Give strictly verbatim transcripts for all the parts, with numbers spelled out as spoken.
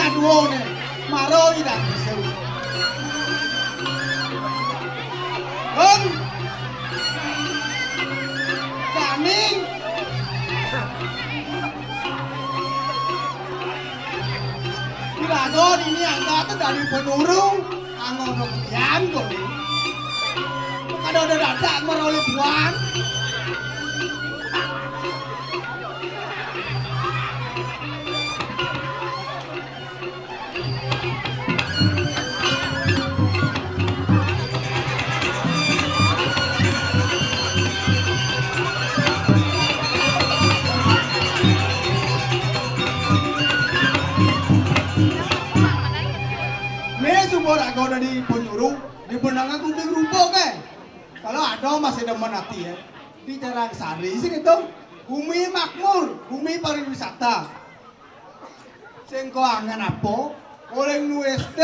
Duwone, maro ida beseu. Hong. Dani. Iraga dini angkat dari penuru, angono kian kok ni. Kada ada dadak meroleh buan. Me suba raga dadi penyuru, di benanga gumi gerubuk, eh. Kalau ada masih demen ati, eh. Di Jalan Sari sih gitu. Gumi makmur, gumi pariwisata. Sing koangan apa? Oleh nu S T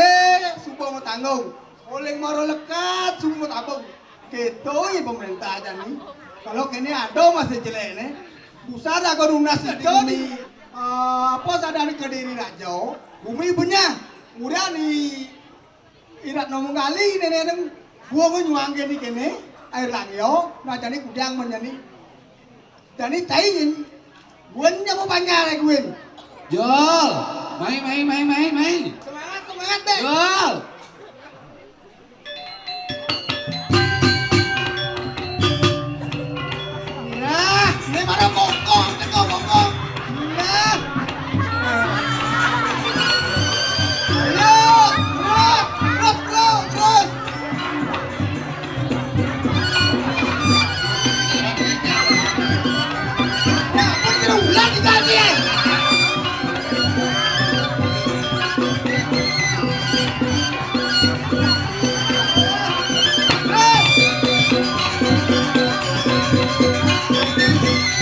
suba matanggung. Oleh mara lekat suba matabung. Gitu ya pemerintah aja nih. Kalau kene ada masih jelek nih. Busa dah kau lunas itu di, eh, apa sadar Kediri Raja. Gumi punya. Udah nih. Irat ngomong kali nene neng buang nyuang kene kene air langyo, nah jani kudang menjani. Jani caingin, guen nyapa panjare guen. Jol, mai mai mai mai mai. Semangat semangat deh. Jol. Nah, ini pada bongkok, teko bongkok. Nah. Ayo, terus, terus, terus, terus. Nah, pun kena ulang kita ni, eh.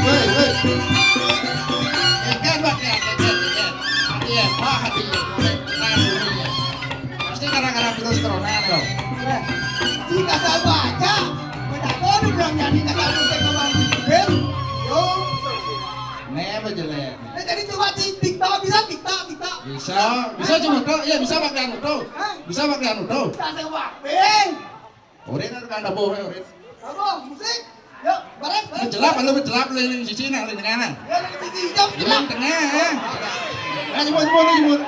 Woi, woi. Enten, Pak, ya, enten, enten. Hati ya, Pak, hati ya. Tenang dulu ya. Pasti gara-gara virus corona nih. Eh, si kasar baca. Banyak orang bilang jadi kasar baca ke Bang Bel. Yo. Nih, apa jelek? Nah, jadi coba tik, tik, tahu bisa tik, tak, tik, tak. Bisa, bisa cuma tuh, ya bisa pakai anu tuh. Hah? Bisa pakai anu tuh. Tak ada apa, Bel. Orin ada kanda bohe, Orin. Apa? Musik? Yuk, baris, baris. Menjelap, lu menjelap, lu yang sisi nah, lu yang tengah nah. Ya, lu sisi hijau, lu yang tengah, ya. Ayo, jemput, jemput, jemput.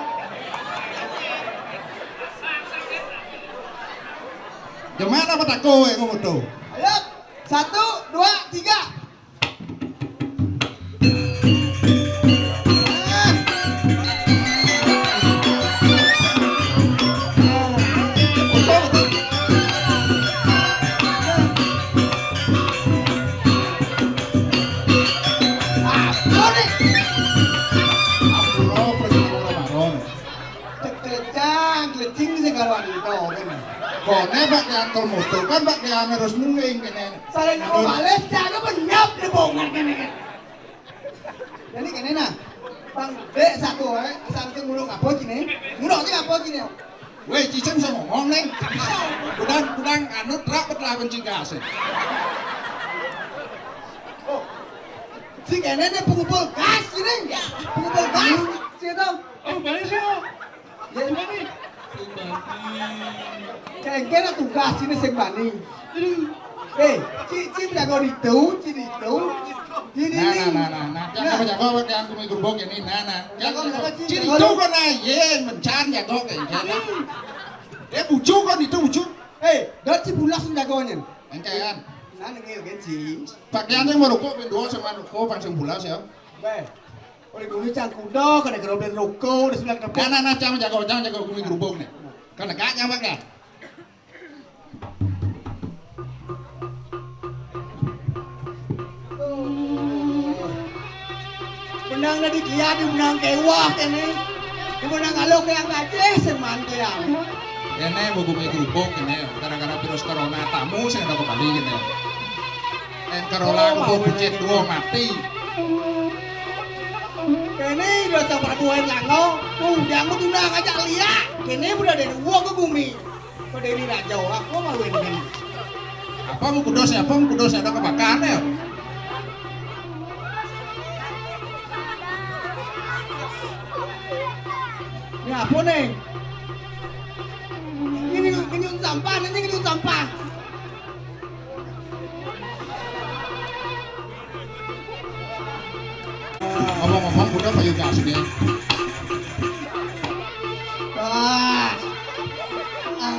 Jom mana apa tako, eh, ngomong tuh? Ayo, satu, dua, tiga. Cek-cek, cek-cek, segala gitu, kan. Kone Pak Yanto moto kan Pak Yan harus nungguin kene. Saling mau bales, jangan menyap di bongan kene. Jadi kene nah, Bang Dek satu, eh, asal kita nguluk apa kene? Nguluk sih apa kene? Weh, cicing saya ngomong neng. Kudang, kudang anu truk bet lawan cigas. Oh, si kene nih pengumpul gas kene, pengumpul gas, sih tau. Oh, balik sih. Kengken tugas sini sing bani. Eh, ci ci jago ditu, ci ditu. Ini nah, nah, nah, nah, nah. Jangan jago, jago pakai angkumi gerubuk ini. Nah, nah. Jago, jago, ci, ci jago. Itu kok nah, ye, mencan jago kayak gitu. Eh, bucu kok itu bucu. Eh, dari ci bulas jagonya. Engkean. Nah, nengil kan ci. Pakaiannya merokok, pinduo sama nuko, pancing bulas ya. Beh. Oleh guru cangkudo, kada kena beli rokok, udah sebelah kena. Nah, nah, nah, jangan jago, jangan jago gumi gerubuk nih. Karena gak nyaman kan? Benang dari dia di benang kewah ini. Di benang alok yang gaji seman dia. Ini buku mikro book ini gara-gara virus corona tamu saya ada kembali gitu. Dan corona oh, buku bucet dua mati. Kene dosa perbuahan lango, undang tunang aja lia. Kene udah dari gua ke gumi. Pediri raja, aku mau ini. Apa mau kudos ya? Apa mau kudos ya? Ada kebakaran ya? Ya, Apa nih? Ini, ini sampah, ini, ini sampah. Ngomong-ngomong, udah payu gas nih. Ah. Ah.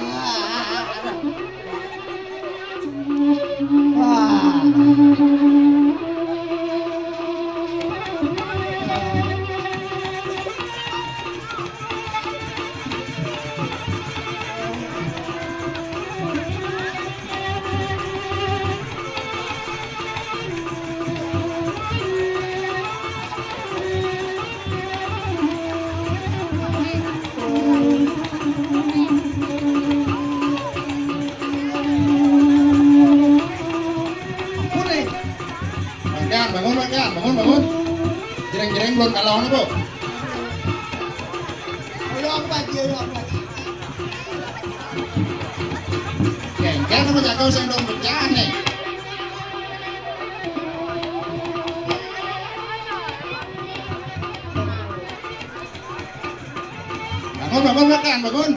Ah. Bangun, bangun, bangun, bangun, bangun. Jreng-jreng belum kalau nih, Bu. Ayo, aku lagi, ayo, aku lagi. Jreng-jreng apa jago sing dong pecah nih. Bangun, bangun, makan, bangun.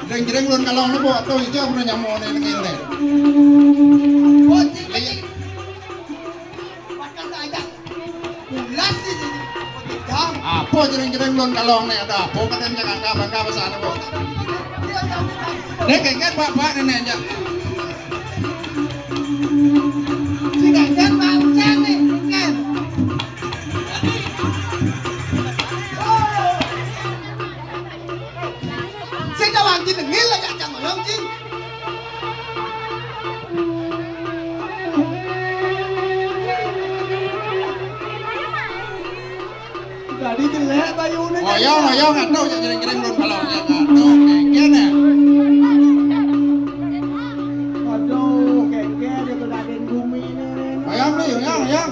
Jreng-jreng belum kalau nih, Bu. Atau itu aku nanya mau nih, nih, nih. Apa jreng-jreng belum kalau nih, ada apa? Katanya cakap apa, apa sana, Bu? Nih, kengken, Pak, Pak, nenek aja. Si kengken, Pak, nih, kengken. Sing tawang jenengé lah, cak, cak ngoyong, Cing. Dadi jelék bayuné. Ngoyong, ngoyong, aduh, ya jreng-jreng belum kalau ya, aduh, kengken ya. Aduh, kengken ya, tuh dadin bumi ini, ini. Ngoyong nih, ngoyong, ngoyong.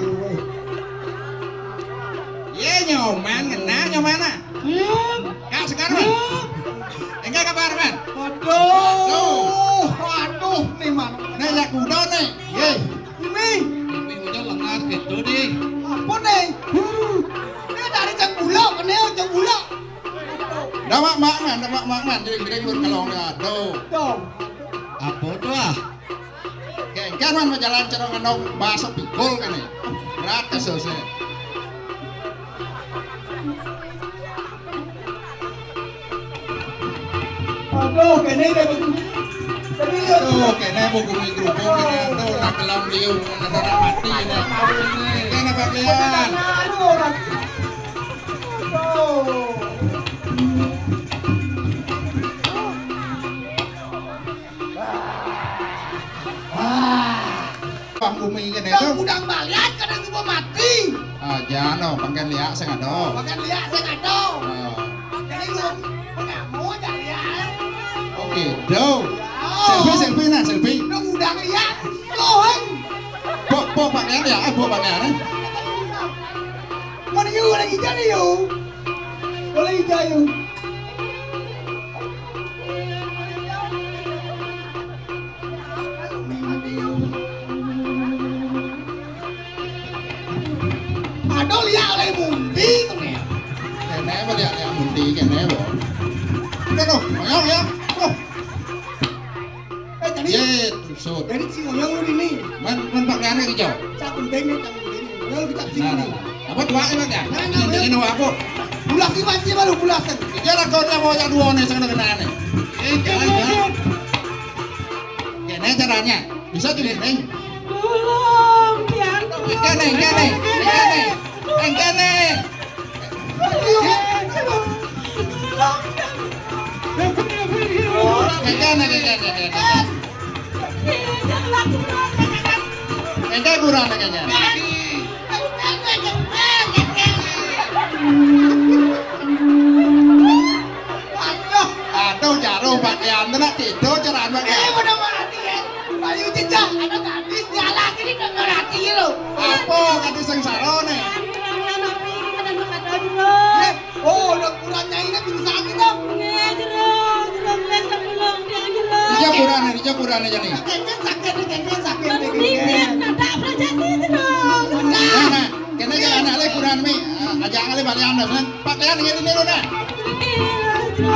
Iya, Nyoman, ngena, Nyoman, ah. Kak Sekar, Man. Enggak kabar, Man. Aduh, aduh, nih, Man. Nih, ya kuda nih. Ye. Ini. Tapi udah lengar gitu nih. Apa nih? Ini dari Cenggulo, ini Cenggulo. Dah, Mak, Mak, Man, dah, Mak, Mak, Man. Jreng-jreng belum kalau nggak, aduh. Dong. Apa tuh, ah? Kengken man majalan cara ngenong baso pikul kéné. Berat kasusnya. Aduh, kéné deh. Aduh, kéné buku mikrofon kéné. Aduh, nak kelam liu, nak, nak mati ini. Kéné bagian. Aduh, orang. Aduh. Wah. Bang bumi kéné. Bang tuh. Udang balian kadang semua mati. Ah, jangan, oh, pangkén liak sing ada. Pangkén liak sing ada. Ah. Jadi gua pengamu aja liak. Oke, do. Ya. Selfie, selfie nah, selfie. Nang udang liak. Loheng. Bok, bok pakaian ya, eh, bok pakaian. Mana yuk lagi jadi yuk. Boleh hijau yuk. Aduh, lihat oleh mundi tuh nih. Kéné apa dia, dia mundi, kéné apa? Udah tuh, ayo ya. Tuh. Eh, jadi, iya, tusut. Jadi si Oyong lu ini. Man, man pakaiannya hijau. Cak penting nih, cak penting. Lalu kita sini. Nah, nih. Nah, nah. Apa tuh, Pak, Pak, ya? Nah, nah, ini, nah. Ini apa? Bulas sih, Pak, sih, baru bulas kan. Iya lah, kau dia mau yang dua nih, sana kena nih. Eh, jangan, jangan. Gini caranya. Bisa juga, Neng. Tolong, Pian. Gini, gini, gini. Gini. Kagana, kagana, kagana. Kagana kurang, kagana. Aduh, aduh, jarum pakaian, nak tidur, ceran pakaian. Eh, udah mati ya. Bayu jejak, ada gadis di alas ini, dengar hati lo. Apa gadis yang sarone? Eh, oh, udah kurangnya ini pingsan gitu. Iya, kurang, iya, kurang aja nih. Kengken sakit nih, kengken sakit nih, kengken. Nah, nah, kena aja anak le kurang mi. Ah, aja ale balik anda, kan? Pakaian ini, ini lo, nah. Aduh,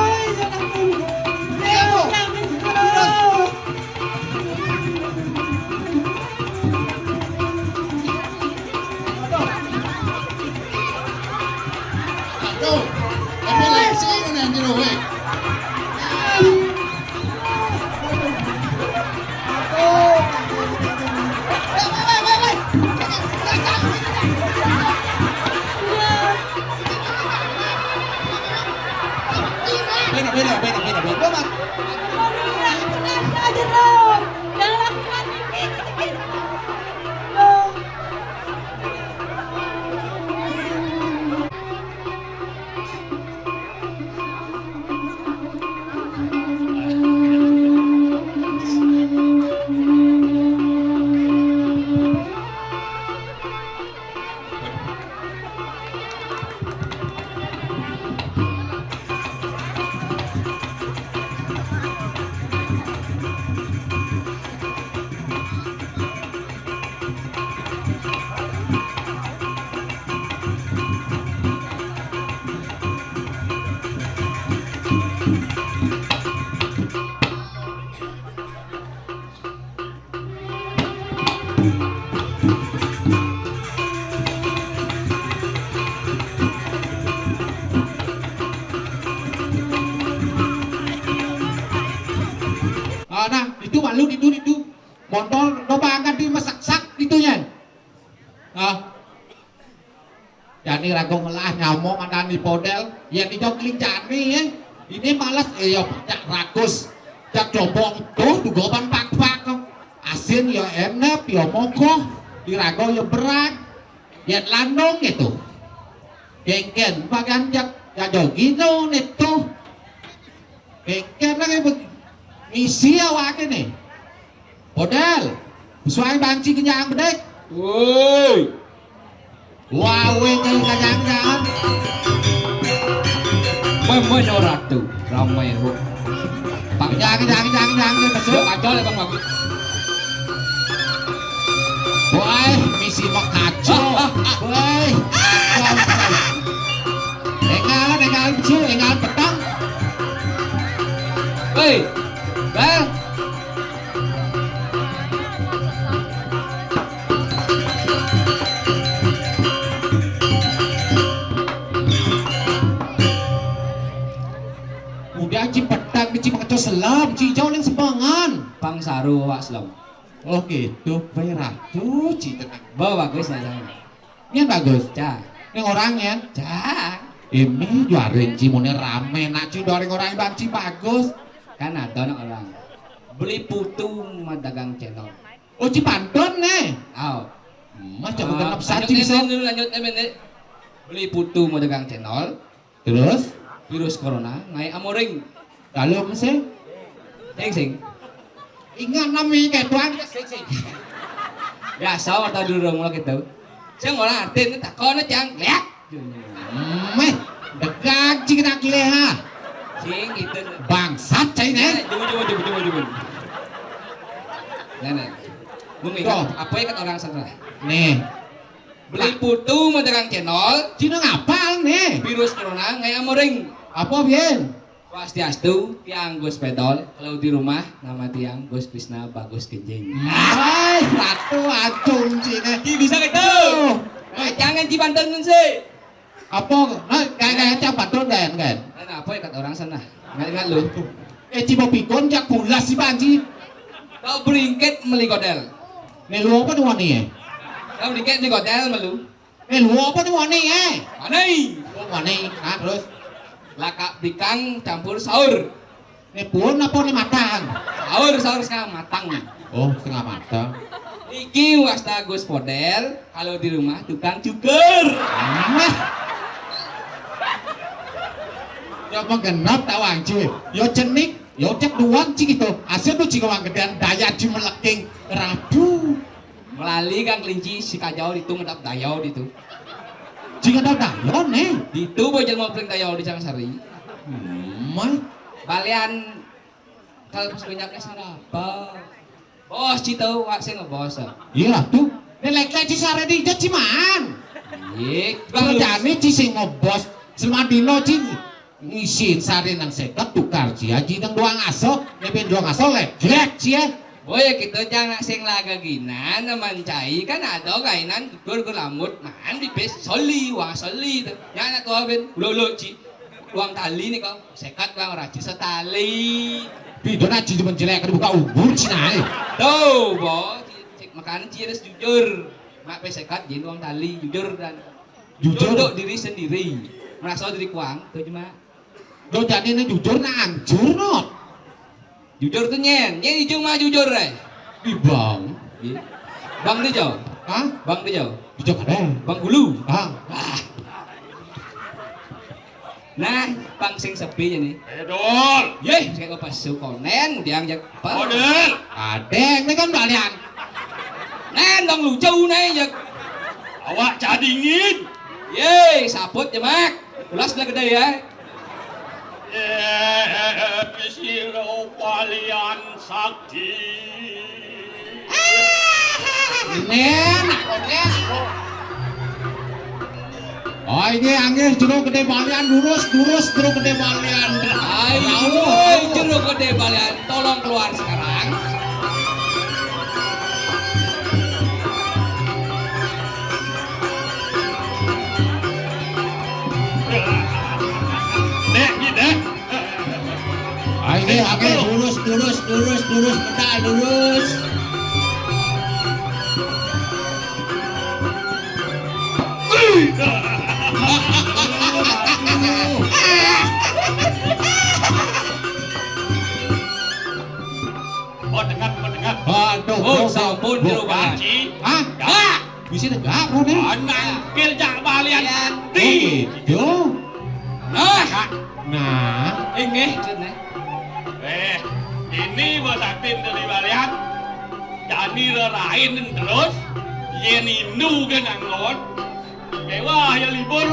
epilepsi ngene jero kowe. Beda, beda, beda, beda, beda. Ah, nah, itu malu, itu, itu. Motor, no banget di mesak-sak, itu, Yan. Ah. Jani rago ngelah nyamo madani podel, ya dijok lincani ya. Ini males, eh, ya pacak rakus. Jak dobong tuh dugoban pak-pak. Asin ya enep, ya mokoh. Di rago ya berat. Ya landung gitu. Gengken bagan jak jajo gino nitu. Gengken lagi beg-, misi awake nih. Podel, suai banci kenyang bedek. Woi. Wawe jai kajang-jangan. Memeno ratu, ramai ru. Pak jang jang jang jang jang masuk. Kacau ya Bang Bagus. Woi, misi mau kacau. Woi. Engal, engal kecil, engal petang. Hei, Bel. Udah ci petang, ci makecos selam, ci jauh yang sembangan. Pang saru awak selam. Oh gitu, bae ratu ci tenang. Bawa bagus aja. Ini bagus. Cah. Ini orang ya. Cah. Ini juarin ci mune rame nak ci juarin orang bang ci bagus. Kan ada nak orang. Beli putu mah dagang cendol. Oh, ci pantun nih. Aw. Mas coba genep saji bisa. Lanjut, lanjut, lanjut. Beli putu mau dagang cendol. Terus? Virus corona, naik amoring. Kalau mesti? Sing, sing. Ingat nami kayak tuan, sing, sing. Biasa, waktu dulu mulai gitu. Saya ngolah artin, tak kono, cang. Lihat. Meh, dekat, cik, nak leha. Sing, gitu. Bangsat, cai, nih. Nah, coba, coba, coba, coba, coba. Nah, nah. Bung, ingat, apa yang kata orang sana? Nih. Beli putu mau dagang cendol. Cina ngapal nih? Virus corona, ngai amoring. Apa, Bien? Swastiastu, tiang Gus Pedol. Kalau di rumah, nama tiang Gus Krisna Bagus Genjing. Hai, ratu acung cina. Bisa gitu. Tuh. Eh, jangan ci pantun sih. Apa? Nah, kayak, kayak cap pantun kan, kan? Nah, apa ya kata orang sana? Nggak ingat lu. Eh, ci mau pikun, jak pulas si banci. Kau beringkit meli godel. Nih, lu apa nih wani ya? Kau beringkit meli godel, melu. Eh, lu apa nih wani, eh? Wani. Oh, wani. Nah, terus? Lakak bikang campur sahur. Nih pun apa nih matang? Sahur, sahur sekarang matang. Oh, setengah matang. Iki wasta Gus Podel, kalau di rumah tukang cukur. Nah. Ya mau genap tawang, cuy. Yo cenik, yo cek duan ci gitu. Hasil tuh ci kawang gedean daya ci meleking. Rabu. Melali kang kelinci si kajau ditu ngedap dayau ditu. Jika ada dayau nih. Ditu boy jelma paling dayau di Cangsari. Mai. Balian kalau pas banyaknya sing apa? Bos ci tau wak sing ngebos. Iya tuh. Nek lek ci sare di jet ci man. Iya. Kerjane ci sing ngebos. Selama dino ci Ngisi sare nang seket tukar cia ji nang duang aso, nepen duang aso lek glek cia. Boy, kita jangan nak sing lagaginan, nemen cai kan ada kainan tutur ke lamut, man di pes soli, wang soli tu. Nya nak kau ben, ulo-ulo ci, wang tali ni kau, seket wang raci setali. Pido nak ci cuma jelek, buka ubur Cina eh. Tuh, bo, ci, ci, makanya ci harus jujur. Mak pes seket, jin wang tali, jujur dan Jujur. Untuk diri sendiri. Merasa diri kuang, tu cuma. Do jani ne jujur na ancur not. Jujur tu nyen, nyen ijung mah jujur eh. Ih, Bang. Iya. Bang tu jauh. Hah? Bang tu jauh. Jujur kadang. Bang Gulu. Ah. Ah. Nah, pang sing sepi ya nih. Eh, Dul. Yeh, saya ke pasu konen, diang jak apa? Oh, Dul. Adeng, ini kan balian. Nen, dong lucu nih, jak. Awak cah dingin. Yeh, saput ya, Mak. Ulas dah gede ya. Eh, eh, eh, sira balian sakti. Nen, aku nen. Oh, ini anggih jero gede balian, lurus, lurus jero gede balian. Ayo, jero gede balian, tolong keluar sekarang. Nek, gitu. Ayo, oke, lurus, lurus, lurus, lurus, pedal, lurus. Oh, dengar, oh, dengar. Aduh, oh, sampun, Bro, Bro, Bro. Hah? Hah? Bisa tegak, Bro, nih? Oh, nangkil jak balian. Iya. Oh, gitu. Nah. Nah. Inggih, maksudnya. Eh, ini bos Atin dari balian. Jani lerain terus, yen indu ke nanggon. Mewah ya libur.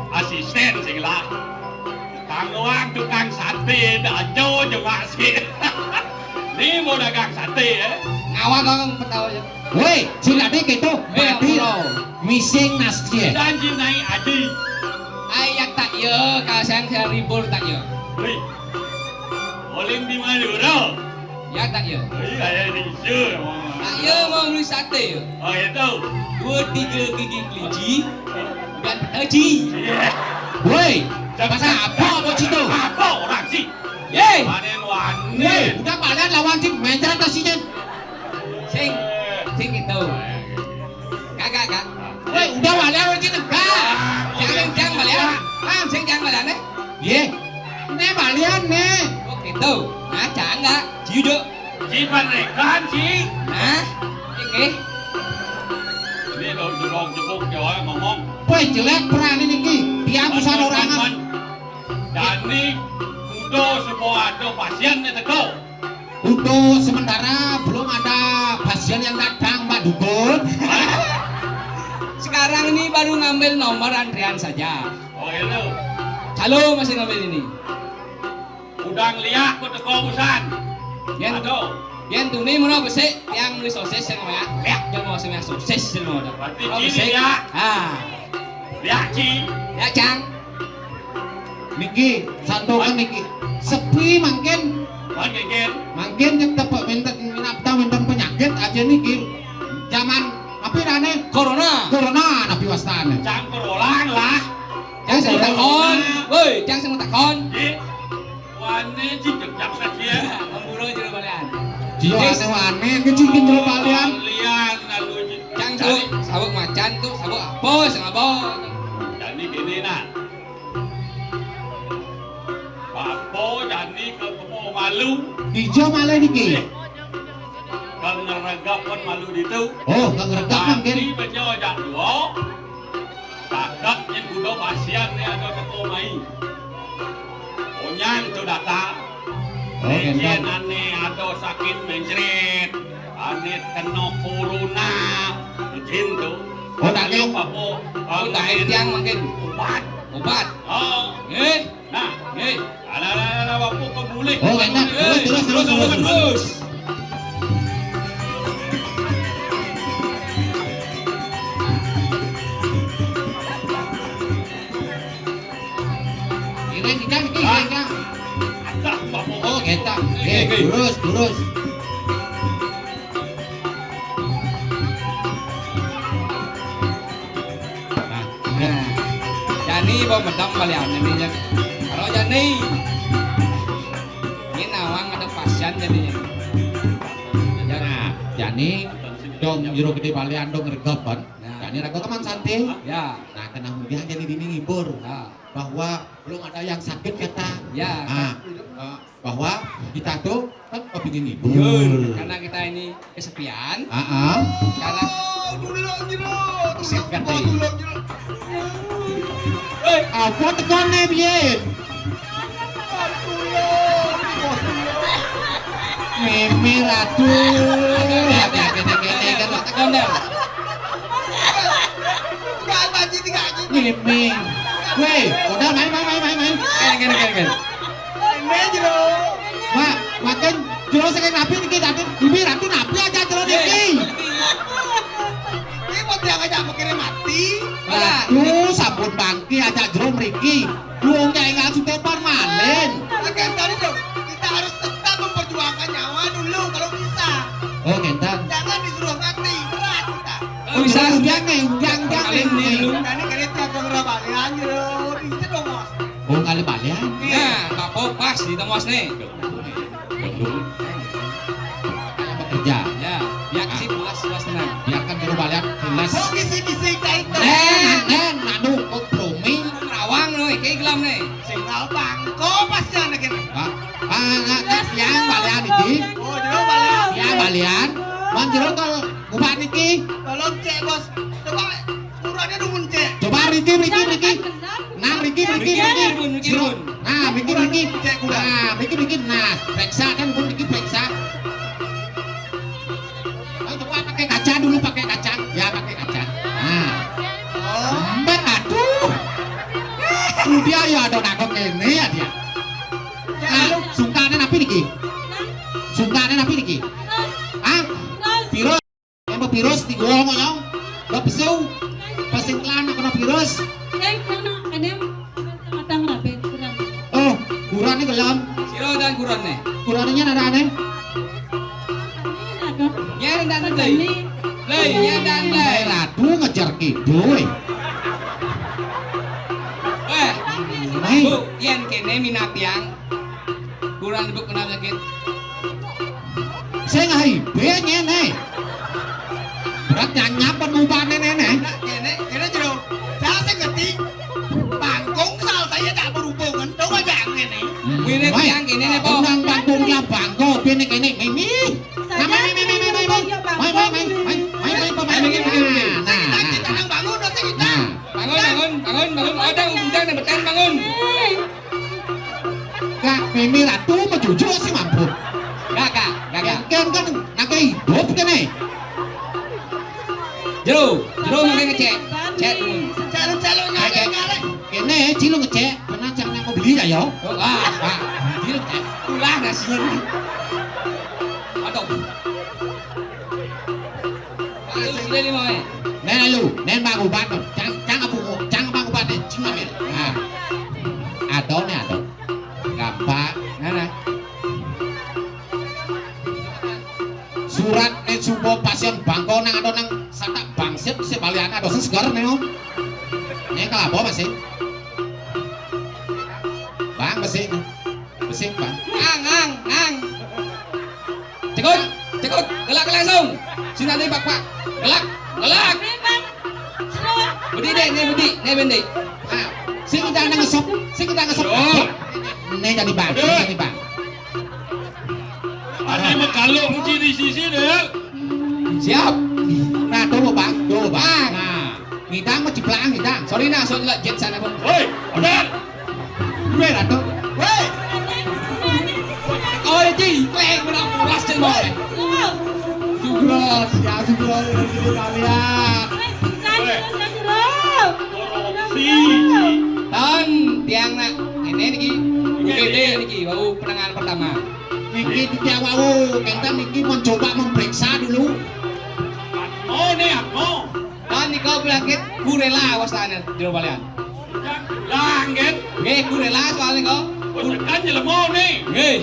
Asisten sing lah. Kang Wang tukang sate, dak aja jemak sih. Ni mau dagang sate ya. Ngawang kong petau ya. Woi, sing ade gitu. Eh, mati. Bro. Mising nas dia. Dan jinai adi. Ai, yak tak ya, kalau sayang saya libur tak ya. Woi. Oling di Madura. Ya tak ya. Woi, kayak di isu emang. Tak ya mau beli sate ya. Oh, itu. Dua tiga gigi kelinci dan petaji. Iya. Woi, masa apa mau situ? Apa orang sih? Ye. Panen wani. Ye, udah panen lawan sih, mencret nasinya. Sing, sing itu. Kagak, Kak. Woi, udah balian wis negak. Jangan, jangan balian. Ah, sing jangan balian, eh. Ye. Nih balian nih. Oh, gitu. Nah, jangan enggak. Juduk. Jipan rekan sih. Nah, ini. Ini lo dorong jebuk ya ngomong. Woi, jelek peran ini ki. Dia busan orang. Dani kudo semua ada pasien nih teko. Untuk sementara belum ada pasien yang datang, Pak Dukun. Sekarang ini baru ngambil nomor antrian saja. Oh, itu. Calo masih ngambil ini. Udang liak kok teko busan. Yen Aduh. Yen tuni mula besik yang beli sosis yang ya. Liak yang mau sing sosis yang mau. Berarti Oh, cili besik. Ya. Ah. Liak ci. Ya, Cang. Niki, santokan niki. Sepi mangkin. Mangkin, mangkin. Mangkin cek tepuk minta minap ta minta penyakit aja niki. Zaman apa rane? Corona. Corona napi wastane? Cang berulang lah. Cang sing takon. Woi, cang sing takon. Nggih. Wane cicek cak saja. Ampura jero balian. Jiwa Wis. Wane wane kecingkin jero balian. Balian lalu ci- Cang sabuk, sabuk macan tuh, sabuk apa sing apa? Jadi gini nah. Apa jadi ke Kebo Malu? Ijo malah niki. Kang ngeregap pun malu ditu. Oh, kang ngeregap mangkin. Tapi bejo jak dua. Cakep yen kuda pasian ne ada teko mai. Onyang tu data. Oh, yen ane ada sakit mencret, ane kena corona, izin tu. Oh, tak Ayo, apa? Oh, tak tiang mangkin. Obat. Obat. Oh. Eh, Nah, nih, ada ada ada waktu kok mulih. Oh, enak. Terus, terus, terus, terus, terus. Ini di Oke, oke. Terus, terus. Nah, nah. Jani bawa medam balian ini ya. Kalau Jani, ini nawang ada pasien jadinya. Nah, Jani dong jero gedé balian dong ngregep kan. Nah. Jani raga keman santai. Ya. Nah, kena hujan jadi dini ngibur. Ya. Bahwa belum ada yang sakit kata. Ya. Nah, eh, bahwa kita tuh kan kepingin ngibur. Betul. Karena kita ini kesepian. Heeh. Karena Oh, dulu jero. Sikat deh. Dulu jero. Eh, apa tekone biyen? Mimi Ratu. Ya, ya, gini, gini, kan tekone. Enggak, Pak Haji, enggak gitu. Mimi. Weh, udah main, main, main, main, main. Gini, gini, gini, gini. Ini jero. Mak, makan jero saking napi niki, Ratu. Mimi Ratu napi aja jero niki. Ini mau dia ngajak mikirin mati. Aduh, sampun bangke aja jero mriki. Wong kayak nggak sudah permanen. Oke, tadi tuh, kita harus tetap memperjuangkan nyawa dulu kalau bisa. Oh, ngenten. Jangan disuruh mati, berat kita. Oh, bisa, bisa. Udah nih, udah, udah nih. Paling nih dulu. Tadi kali tiap orang balian, jero. Itu dong, Mas. Oh, kali balian. Nah, Pak Pop pas di tengos nih. Pekerja. Ya, biar sih puas, puas tenang. Biarkan jero balian pulas. Kok kisi-kisi kayak itu? Nen, nen, aduh, kompromi. Rawang lho, iki gelem nih. Sing rawang. Kok pas ya nek ini? Pak, Pak, nak, nak, yang balian iki. Oh, jero balian. Ya, balian. Man jero kal ngubah niki. Tolong cek, Bos. Coba ukurannya dumun cek. Coba riki, riki, riki. Nah, riki, riki, riki. Riki, riki. Nah, riki, riki. Cek kurang. Nah, riki, riki. Nah, periksa kan, pun riki periksa. Nah, coba pakai kaca dulu, pakai kaca. Ya, pakai kaca. Nah. Oh. Mbak, aduh. Dia ya ada nakok ini ya dia. Nah, sungkane napi niki? Sungkane napi niki? Hah? Virus. Yang virus di gua ngomong. Mbak besu. Pasing kelana kena virus. Eh, kena, kena. Matang rapi, kurang. Oh, kurang nih gelem. Sira dan kurang nih. Kurangnya ada aneh. Ini ada. Ya, dan Ini. Lei, ya, dan lei. Ratu ngejar kidul. Weh, Hei. Bu, yen kene minat yang kurang ibu kenal sakit. Sing ae, ben ngene. Berat nyanyap penumpane nene. Kene, kene jero. Saya sing ngerti. Bangkung sal saya tak berhubungan. Coba jangan ngene. Mirip Wah, yang kene ne, Po. Nang bangkung ya bangko, ben kene mimi. Nah, main, main, main, main, main, main. Main, main, main, main, main, main, main. Nah, nah, nah. Kita nang bangun, nanti kita. Nah. Bangun, bangun, bangun, bangun. Ada udang dan betan bangun. Kak, mimi ratu mejujuk sih mampu. Gak, gak, gak, gak. Kan, kan, nak hidup kan, eh? Jero, jero makai ngecek. Cek dulu. Calon-calon Ngecek. Ngalek-ngalek. Kene, cilu ngecek. Pernah cak nak beli ya, yo? Oh, ah, ah. Cilu ngecek. Ulah nasian. Aduh. Ayo, sini lima, eh. Nen lu, nen bang ubat no. Cang, cang abu, cang bang ubat nih, cing ambil. Nah. Ado nih, ado. Gampang. Nah, nah. Surat nih subo pasien bangko nang ado nang satak bangsit si balian ado sesegar nih, oh. Nih kelapa masih. Bang, masih. Besik, Bang. Ang, ang, ang. Cekut, cekut. Gelak langsung. Sini nanti, Pak, Pak. Gelak, gelak. Bedi deh, nih bedi, nih bedi. Nah, sing kita ngesop, sing kita ngesop. Yo. Nih jadi Bang, nih jadi Bang. Ada yang mengkalung di sisi deh. Siap. Nah, tuh, Bang, tuh, Bang. Nah. Ngidang mah ciplaan ngidang. Sorry nah, soalnya jet sana, Bang. Woi, order. Gue ratu. Woi. Oh, iki klek benar pulas jen, Bang. Sugros, ya Sugros, ini kalian. Korupsi. Tahun tiang nak ini niki. U G D niki, wau penanganan pertama. Niki tiang wau, kita niki mencoba memeriksa dulu. Oh, ini apa? Kan niko penyakit gurela wastane jero balian. Lah, nggih. Nggih, gurela soalnya kok. Wis tekan jelema ne. Nggih.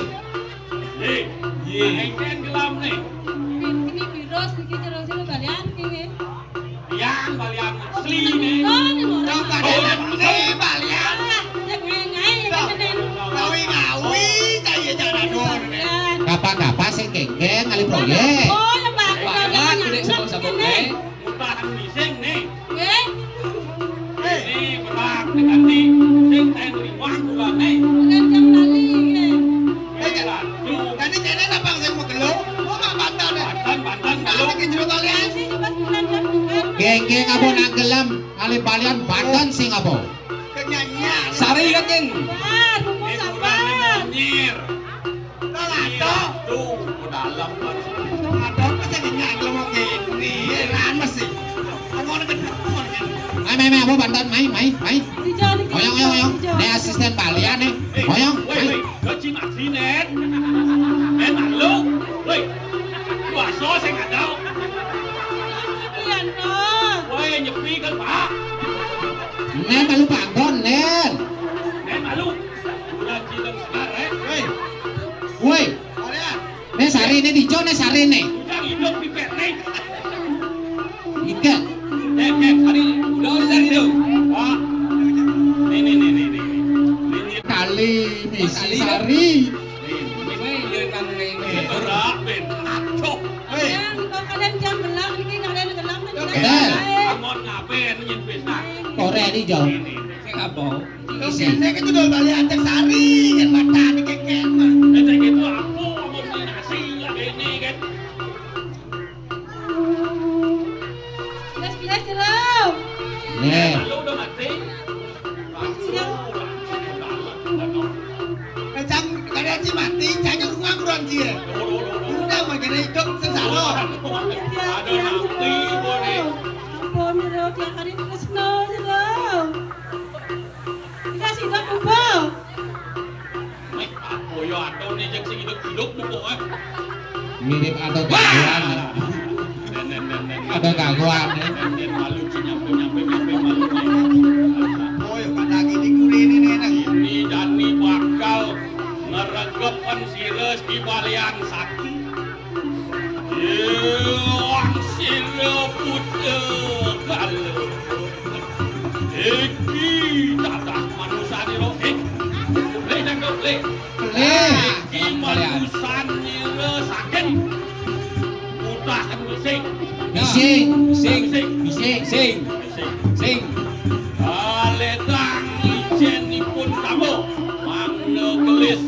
Nggih. Engken gelam nih. Ini virus niki jero-jero balian niki nggih. Yang balian asli nih. Oh, ini ora. Yang balian ini balian. Ah, sing ngae-ngae iki kenen. Ngawi-ngawi, cah iya cah radon. Balian. Kapan-kapan sing kengkeng ngalih proyek. Oh, ya Pak. Pak, Pak, gede sebut-sebut, eh. Mutahan bising nih. Nggih. Ini berat diganti. Sing ten riwang bulan nih. Bulan jam lali nggih. Eh, tadi kene napa sing megelo? Kok gak bantal nih? Banten, Banten, Pak, belum. Sing jero kalian. Sing pas bulan jam bulan. Geng-geng apa nak gelem? Kali balian Banten sing apa? Kenyanyian. Sari kan, Geng? Wah, rumus apa? Nyir. Lah, tuh, ke dalam kan. Ada apa sih nyanyi lo mau gini? Rames sih. Ngomong ke depan kan. Mai, mai, mai, apa Banten? Mai, mai, mai. Dijon, dijon, dijon. Oyong, oyong, oyong. Nek asisten balian nih. Oyong, mai. Woi, woi, lo Cina Cinen. Eh, malu. Woi. Puasa saya nggak tahu. Iya, no. Woi, nyepi kan, Pak. Nen malu panggon, Nen. Nen malu. Udah cilem sekarang. Woi. Woi. Kalian. Nih sarine dijo, nih sarine. Udah hidup di Petri. Ikan. Eh, eh, hari udah udah dari itu. Pak. Nih, nih, nih, nih, nih. Ini kali misi sari. Ini yo kan ini. Ora ben. Aduh. Hei. Kalian, kok kalian jam belang niki kalian gelang kan? Betul. Amun ngapain yen pesta? Ora dijo. Ini. Sing apa? Sing kene ki dodol bali Anjak Sari, yen matane keken mah. Nek gitu aku amun nasi ya ini kan. Jelas-jelas jero. Nih. Kalau udah mati. Siap. Kacang kare aja mati, canya rumah kurang dia. Udah mau jadi hidup sengsara. Ada mati boleh. Ampun, jero, tiap hari tresno, jero. Dikasih dok, Mbok. Nek aku yo atau nih sing hidup-hidup buku, eh. Mirip ada gangguan. Nen, nen, nen, nen. Ada gangguan, ya. Nen, nen, malu, ci, nyampe, nyampe, nyampe, malu, malu. Oh, ya, Pak, lagi di kuri ini, nih, Nang. Ini Dani bakal ngeregepen sira di balian sakti. Iwang sira buta kalu. Iki tatah manusanira. Eh, le cakep, le. Le. Iki manusanira saking. Utahan bising. Bising. Bising. Bising. Bising. Bising. Bising. Aletang ijenipun kamu. Mangga gelis.